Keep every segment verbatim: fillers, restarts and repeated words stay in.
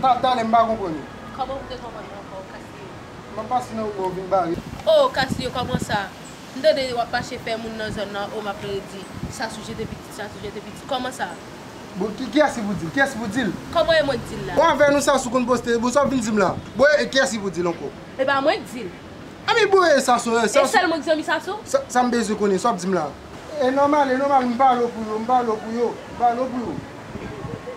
Ta-, talè, m pa konprann ou. Kòman ou te konprann mwen ankò, Kastriyo? M ap pase nan wout mwen, ou vin bare. Oh, Kastriyo, kòman sa? M tande w ap mache fè moun nan zòn nan, oh, m ap redi. Sasou jete pitit, Sasou jete pitit. Kòman sa? Bon, ki, kiyès ki pou di l? Kiyès ki pou di l? Kòman e mwen k di l la? Bon, avè nou Sasou konn poste, bon, sa w vin di m la? Bon, e kiyès ki pou di l ankò? E pa mwen k di l. Anben, bon, e Sasou, e Sasou. E sèl mwen k zanmi Sasou? Sa, sa m bezwen konnen, sa w ap di m la? E nòmal, e nòmal, m pale w pou yo, m pale w pou yo, m pale w pou yo.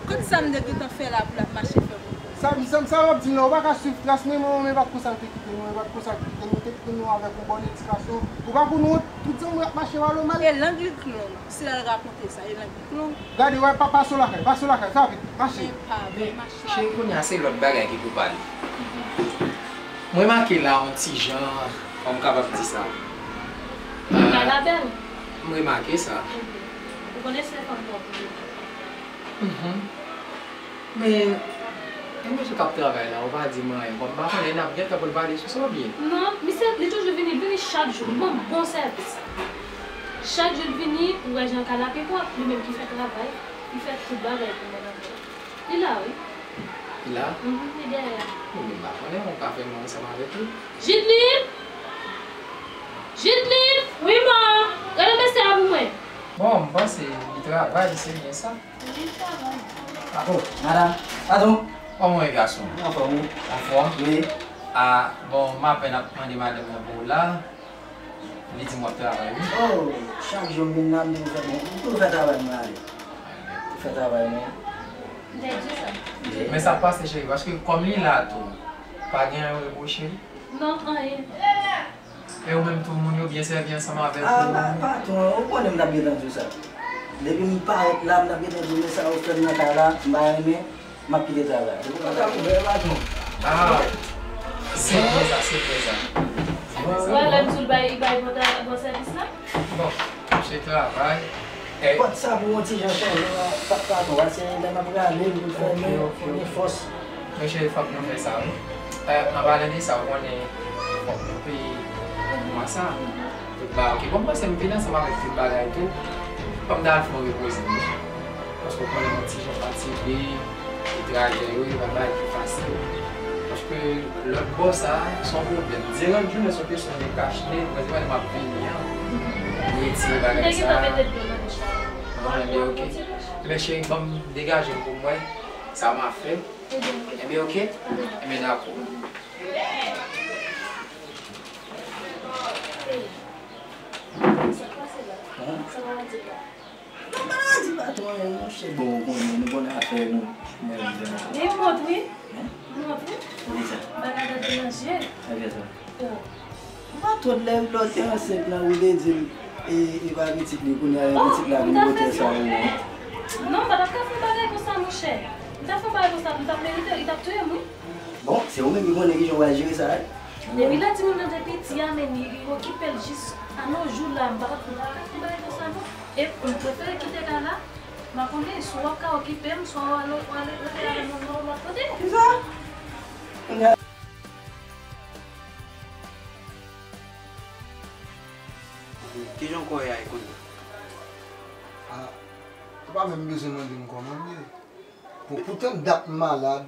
Kot sa m te gentan fè la pou l ap mache fè moun konsa? Sa, sa, sa w ap di m la, ou pa ka swiv tras mwen, mwen, mwen, e pa t konsa l te kite nou, e pa t konsa l te kite nou, te kite nou avèk yon bòn edikasyon. Ou pa konn wont, tout zanmi w ap mache pale w mal. E lang li k long, se lè l rakonte sa, e lang li k long. Gade, wè, pa, pase w lakay, pase w lakay, sa vit, mache. Men pa vre, mache. Cheri, kounye a se lòt bagay ki pou pale. M remake la yon ti jan, kòm m kapab di sa. Kay la bèl. M remake sa. Ou konnen se fanm pwòp li ye. Mhm. Men, e mesye k ap travay la, ou pa di m anyen. Kòm m pa konnen, n ap gen tan pou n pale sou sa oubyen? Non, misye, li toujou vini, li vini chak jou, li ban m bon sèvis. Chak jou li vini, ou wè jan kay la pi pwòp, li menm ki fè travay, li fè tout bagay pou mwen ankò. Li la, wi. Li la? Mhm, li dèyè a. Bon, men m pa konnen, ou ka fè mwen ansanm avèk li. Jidlin! Jidlin! Wi, man! Rele mesye a pou mwen. Bon, m panse li travay, se byen sa. Wi, li travay. Ah, oh, madam. Patwon. Kòman w ye, gason? Anfòm, wi. Anfòm? Wi. Ah, bon, m apèn ap mande madanm nan pou ou la. Li di m w ap travay, wi. Oh, chak jou m vin la, m di m fè bon, m tou fè travay mwen ale. Tou fè travay mwen. M te di sa. Men sa pase, cheri, paske kòm li la tou, pa gen anyen ou repwoche li? Non, anyen. E ou menm tou, moun yo byen sèvi ansanm avèk ou? Ah, pa, patwon, ou konnen m t ap gentan di w sa. Depi m parèt la, m t ap gentan di w, men sa yo fè m nan kay la, m pa renmen. M ap kite travay. Ou pa ka ouvè, patwon. Ah, se vre sa, se vre sa. Se vre sa. Wè, lè m di w l bay, li bay bon tra-, bon sèvis la. Bon, se travay. Eh. Pòt sa pou yon ti jan chanje la, pa, patwon, paske lè m ap rale l pou l fèmen, ok, ok, fò gen fòs. Men cheri, fòk nou fè sa, wi. Eh, an palan de sa, ou konnen, fòk nou peye mwa sa. Tout bagay, ok. Bon, m panse m vin ansanm avèk tout bagay tou. Fò m ta al fè yon repoze m wi. Paske w konnen m yon ti jan fatige, e trajè yo, e pa bagay ki fasil. Paske lòt bò sa, se yon pwoblèm. Diran jounen, se yon kesyon de kach nèg, mwen se pandan m ap vini an, m retire bagay sa. Bon, enben, ok. Enben, cheri, ban m degaje m pou m wè sa m ap fè. Enben, ok. Enben, dakò. Sa k pase la? Sa maladi la? Non, maladi pa twò anyen, monchè. Bon, ou konnen, nou konn afè nou. Li mont, wi. Li mont, wi. Bagay la deranje. Ou pa twò lè lòt te ansent la, ou te di l, e, e pa pitit li, kounye a, e pitit la vin pote sa ou. Non, m pa t ap ka fè yon bagay konsa, monchè. M ta fè yon bagay konsa, m t ap merite l, li t ap touye m, wi. Bon, se ou menm ki konnen kijan w pral jere sa, wi. Depi lè timoun nan te piti a, men li, li okipe l jis a nos jours la, m pa t ap, m pa t ap fè bagay konsa, non. E m prefere kite kay la, m pa konnen, si w ap ka okipe m, swa w ale, w ale rete avè moun nan yon lòt kote. Kisa? Kijan kò w ye a kounye a? Ah, ou pa menm bezwen mande m kòman m ye. Bon, poutan dat m malad,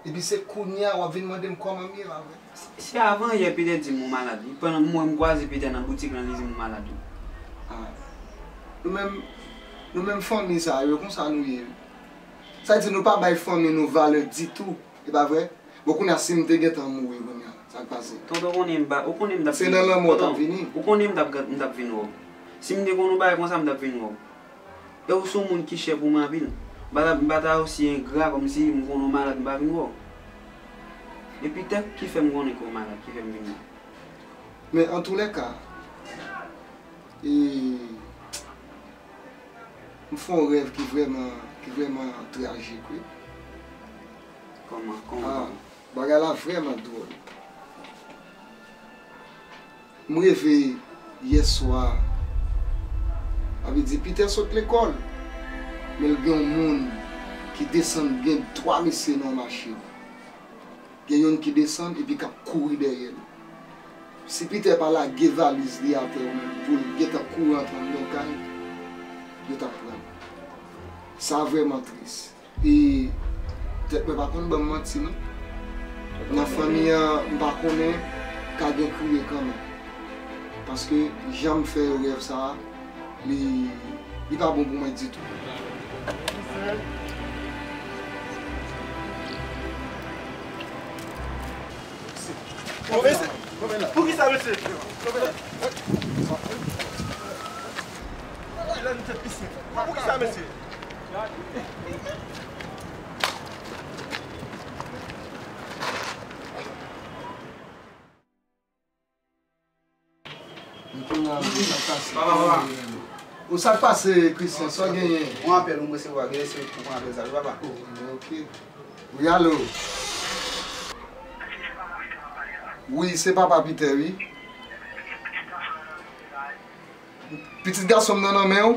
epi se kounye a w ap vin mande m kòman m ye, pa vre? Se avan yè Peter di m ou malad, wi. Pandan m wè m kwaze Peter nan boutik lan, li di m ou malad, wi. Ah. Nou menm, nou menm fanmi sa yo, konsa nou ye, wi. Sa di nou pa bay fanmi nou valè ditou, e pa vre? Bon, kounye a, si m te gentan mouri kounye a, sa k pase? Tonton, konnen m pa, ou konnen m t ap vin. Se nan lanmò w t ap vini? Ou konnen m t ap, m t ap vin wè w. Si m te konn yon bagay konsa, m t ap vin wè w. E w se yon moun ki chè pou mwen anpil. M pa ta, m pa ta osi engra kòmsi m konnen w malad, m pa vin wè w. E pitèt ki fè m konnen ke w malad, ki fè m vin la. Men antoulèka, e, m fè yon rèv ki vrèman, ki vrèman trajik, wi. Kòman, kòman, kòman? Bagay la vrèman dwòl. M reve yè swa. Sa vle di Peter sot lekòl, men l gen yon moun ki desann, gen twa mesye nan yon machin. Gen youn ki desann epi k ap kouri dèyè l. Si Peter pa lage valiz li atè ou menm pou l gentan kouri antre anndan kay, yo t ap pran l. Sa vrèman tris. E Tèt mwen pa konn ban m manti non. Nan fanmi an, m pa konnen, ka gen kriye kanmenm. Paske jan m fè yo rèv sa a, li, li pa bon pou mwen ditou. Poukisa, mesye? Poukisa, mesye? Ou sa k pase, Christian? Sa w genyen? Yon apèl mwen resevwa, gen se pou pran apèl sa, wi, papa. Oh, ok. Wi, alo. Wi, se papa Peter, wi. Pitit gason m nan nan men w?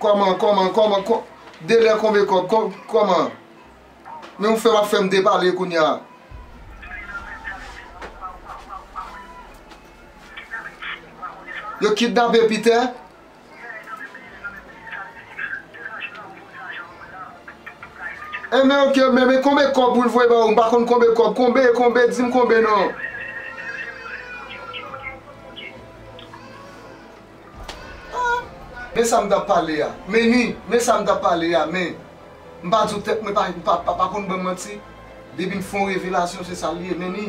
Kòman, kòman, kòman, kò-, delè konbe kòb, kò-, kòman? Men ou fè w ap fè m depale kounye a. Yo kidnape Peter? Enben, ok, men, men konbe kòb pou l voye ba ou? M pa konn konbe kòb. Konbe, konbe, di m konbe non. Ah, men sa m t ap pale a. Men ni, men sa m t ap pale a, men. M pa di w tèt mwen pa, pa, pa, pa konn ban m manti. Depi m fè yon revelasyon, se sa l ye, men ni.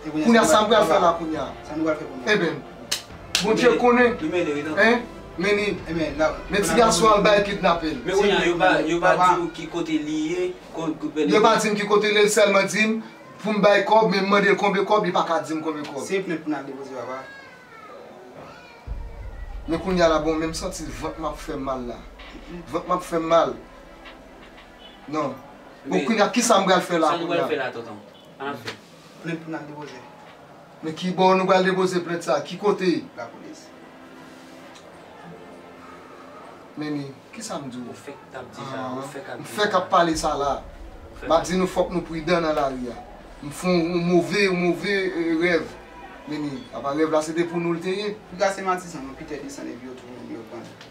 Kounye a, sa m pral fè la kounye a? Sa nou pral fè kounye a? Enben, Bondye konnen. Hein? Men ni. Men ti gason an bay kidnape l. Men kounye a, yo pa, yo pa di w ki kote li ye. Yo pa di m ki kote li ye, l sèlman di m pou m bay kòb, men m mande l konbe kòb, li pa ka di m konbe kòb. Se plent pou n al depoze, papa. Men kounye a la, bon, men m santi vant m ap fè m mal la. Vant m ap fè m mal. Non. Bon, kounye a, kisa m pral fè la kounye a? Sa nou pral fè la, tonton? An afè. Plent pou n al depoze. Men ki bò nou pral depoze plent sa? Ki kote? Lapolis. Men ni, kisa m di w? Ou fèk t ap di sa, ou fèk ap di sa. M fèk ap pale sa la. M ap di nou fòk nou pridan nan lari a. M fè yon move, yon move, eh, rèv. Men ni, apa rèv la se te pou nou l te ye. Piga se Matisan, non, Peter desann epi yo touye l, yo pran l.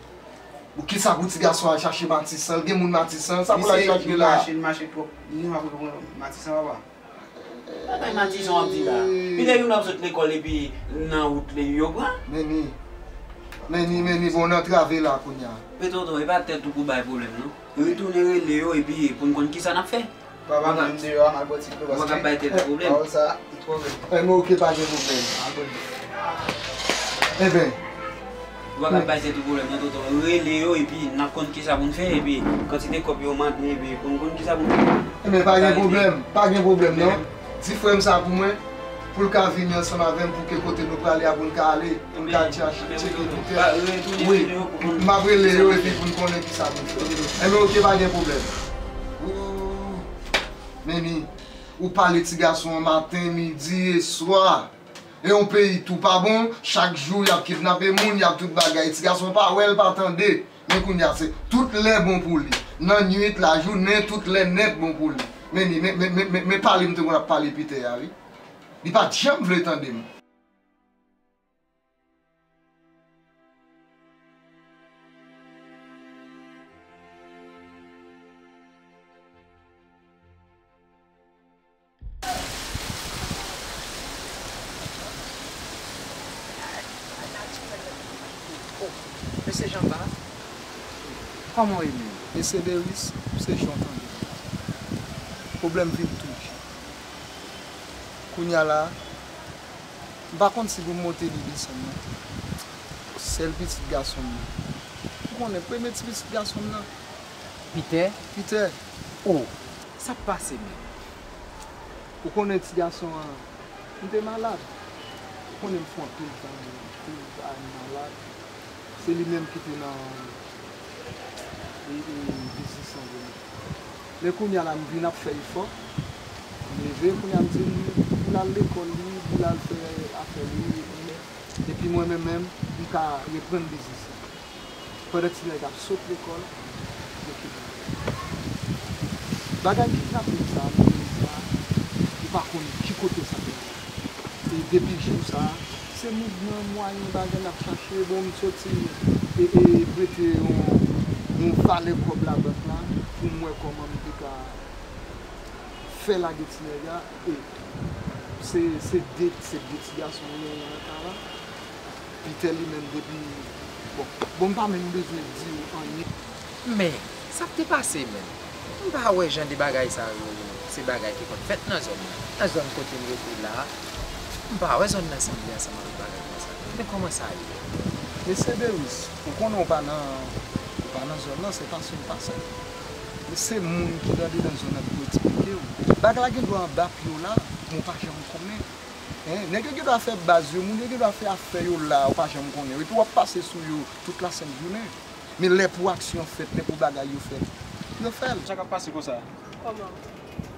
Bon, kisa pou ti gason al chache Matisan? L gen moun Matisan, sa pou l al chache la? Li mache, li mache twòp. Li ap pran Matisan, papa. Bagay Matisan w ap di la. Peter youn ap sot lekòl epi nan wout li yo pran. Men ni, men ni, men ni, bon, n antrave la kounye a. Men tonton, e pa tèt ou pou bay pwoblèm non. Retounen rele yo epi pou n konn kisa n ap fè. Papa, menm deyò a, m al bwè ti dlo paske pawòl sa, m twò rèd. Enben, ok, pa gen pwoblèm. Enben. Ou pa ka bay tèt ou pwoblèm non, tonton. Rele yo, epi n ap konn kisa pou n fè, epi kantite kòb yo mande, epi pou n konn kisa pou n fè. Enben, pa gen pwoblèm, pa gen pwoblèm non. Di frè m sa pou mwen, pou l ka vini ansanm avè m, pou ke kote nou prale a, pou n ka ale, pou n ka tcheke tout tè. Wi, m ap rele yo, epi pou n konnen kisa pou n fè. Enben, ok, pa gen pwoblèm. Ooh, men ni, ou pale ti gason an maten, midi e swa. E yon peyi tou pa bon, chak jou y ap kidnape moun, y ap tout bagay. Ti gason pa wè l, pa tande. Men kounye a, se tout lè bon pou li. Nan nuit, lajounen, tout lè nèt bon pou li. Men ni, men, men, men, men, men pale m te konn ap pale Peter a, wi. Li pa t janm vle tande m. Oh, mesye Janba. Kòman w ye menm? Mesye Deris, se jan w tande m la. Pwoblèm vin toujou. Kounye a la, m pa konn si pou m monte li desann non. Sèl pitit gason m nan. Ou konnen, premye ti pitit gason m nan. Peter? Peter. Oh, sa k pase menm? Ou konnen ti gason an, m te malad. Ou konnen m fè anpil tan, anpil ane malad. Se li menm ki te nan, e, e, biznis lan pou mwen. Men kounye a la, m vin ap fè efò. M leve, kounye a m di l pou l al lekòl li, pou l al fè afè li, epi, epi mwen menm menm, m ka reprann biznis lan. Pandan ti nèg ap sot lekòl, yo kidnape l. Bagay kidnaping sa a, nan peyi sa a, ou pa konn ki kote sa te ye. E depi jou sa a, Se mouvman, mwayen, bagay n ap chache. Bon, m soti e, e prete yon, yon valè kòb labank la pou m wè kòman m te ka fè lage ti nèg la. E se, se de, se de ti gason yo nan ka la. Peter li menm depi, bon, bon, m pa menm bezwen di w anyen. Men, sa k te pase menm? M pa wè jan de bagay sa yo, se bagay ki konn fèt nan zòn nan. Nan zòn kote m rete la, m pa wè zòn nan sanble ansanm avèk bagay konsa. Men kòman sa ye? Mesye Deris, ou konnen w pa nan, ou pa nan zòn nan, se pase w pase. Men se moun ki andedan zòn nan ki pou eksplike w. Bagay la gen dwa anba pye w la, men w pa janm konnen. Hein? Nèg yo gen dwa fè baz yo, moun yo gen dwa fè afè yo la, ou pa janm konnen. Epi w ap pase sou yo tout la sent jounen. Men lè pou aksyon fèt, lè pou bagay yo fèt, yo fè l. Sa k ap pase konsa? Kòman?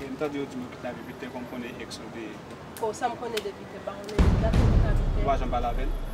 E m tande yo di m w kidnape Peter, kòm konnen ex ou te ye. O, sa m konnen de Peter, m pa konnen dat ou kidnape Peter. Ou pa janm pale avè l?